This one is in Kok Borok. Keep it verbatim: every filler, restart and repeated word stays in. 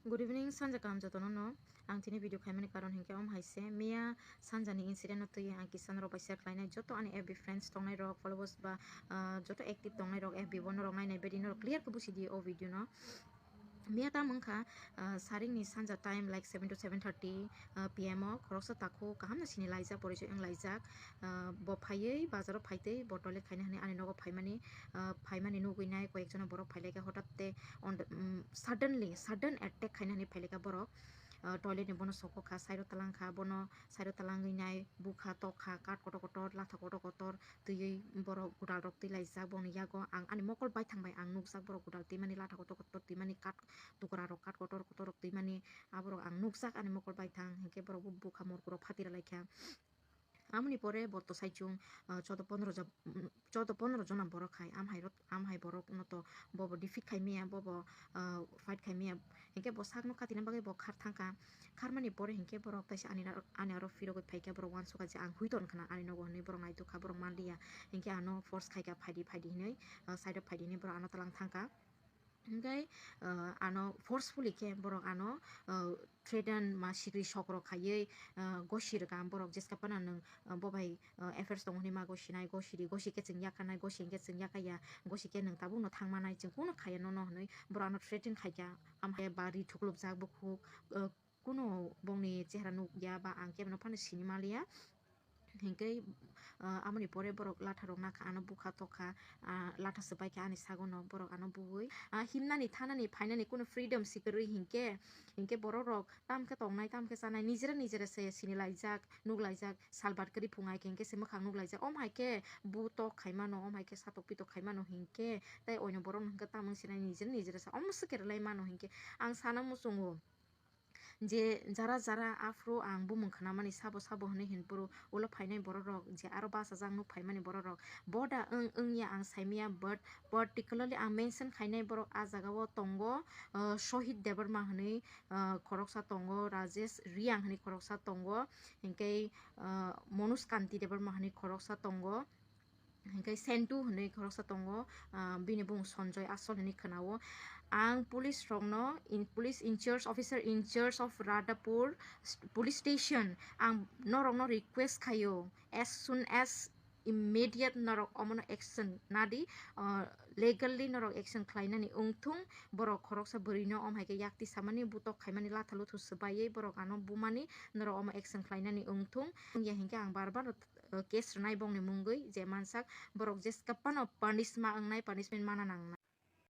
Good evening, sanja kaham jotono no. Ang tini video khaimani karon hinkhe om hai se, miya sanjani incident no twi ang kisa norok bai share khlainai. Joto ani F B friends tongnai rok, followers ba, ah, joto active tongnai rok F B bo norok nainai bedi norok clear khe busi di o video no. Miya tam wngkha, ah, saringni sanja time like seven to seven thirty, ah, P M o khoroksa takhuk kaham no sini laijak, porichoi wng laijak. Ah, bo phaiwi bazaro phaitwi bo toilet khaina hwnwi ani nogo phaimani, ah, phaimani nugwi nai koyek jona borok phailaikha hotate on the, mm, suddenly, sudden attack khaina hwnwi phailaikha borok. Ah, toilet ni bono sokokha, side o twlangkha, bono side o twlangwi nai bukha tokha, kat kotor kotor, latha kotor kotor twiwi borok gwdal rok twi laijak boni yago. Ang ani mokol baithang bai ang nukjak borok gwdal twimani, latha kotor kotor twimani, kat tukra rok, kat kotor kotor rok twimani, aborok ang nukjak ani mokol baithang, hinkhe borok bo bukha morku rok phatira laikha. Amoni pore bo to saichung, ah, chodo pondro ja-, mm, chodo pondro jona borok hai, am hai rok, am hai borok no to bobo defeat khai maya, bobo, ah, fight khai maya. Hinkhe bo sakno katina bagwi bo khar thangkha. Kharmani pore hinkhe borok taisa ani aro, ani aro phirogwi phaikha, borok uansukha je ang hui ton khna ani nogo hwnwi borok naitokha, borok manliya. Hinkhe ano force khaikha, phaidi, phaidi hinwi, ah, side o phaidi hinwi borok ano twlang thangkha. Hinkhe, ah, ano forcefully khe borok ano, ah, threaten ma sikri sok rok khaiwi, ah, gosi rwkha borok jeska phano nwng, ah, bo bai, ah, affairs tongo hinwi ma gosinai, gosi di, gosi khe chwng yakhanai, gosi hinkhe chwng yakhaya, gosi khe nwng tabukno thangmanai, chwng kuno khaya nono hinwi borok ano threaten khaikha. Amkhe bari thuklupjak bukhuk, ah, kuno bongni chehra nukya ba ang kebono phano sini manliya. Hinkhe, ah, amoni pore borok latha rok nakha, ano bukha tokha, ah, latha swbaikha ani sagono borok ano bugwi. Ah, himnani, thanani, phainani kuno freedom si kwrwi hinkhe, hinkhe borok rok tamkhe tongnai, tamkhe chanai, nijera nijera se sini laijak, nuk laijak, salbat kwrwi phung hai khe hinkhe se mwkhang nuk laijak. Om hai khe bu tok khai mano, om hai khe satok pitok khai mano hinkhe, tei oino borok no hinkhe tamung sinai nijera nijera se om swkhe rwlai mano hinkhe ang sana muchungo. Je jara jara aphuru ang bumung khnamani sabo sabo hwnwi hinphuru ulo phainai borok rok je aro bachajak nuk phaimani borok rok boda wng wngya ang saimaya, but particularly ang mention khainai borok ah jagao tongo, ah, Sohit Debbarma hwnwi, ah, khoroksa tongo, Rajesh Reang hwnwi khoroksa tongo, hinkhe, ah, Manoj Kanti Debbarma hwnwi khoroksa tongo. Hinkhe Sentu hwnwi khoroksa tongo, ah, bini bumung Sanjoy Asol hwnwi khwnao. Ang police rokno in, police in charge, officer in charge of Radhapur st-, police station, ang norokno request khaio, as soon as immediate norok omono action nadi, ah, legally norok action khlainani wngthung, borok khoroksa bwrwino om hai khe yakti samani, butok khaimani, latha luthu swbaiwi borok ano bumani, norok omo action khlainani wngthung. Wngya hinkhe ang bar bar, uh, case rwnai bongni mungwi je mansak borok jeska phano punish ma wngnai, punishment mana nangnai.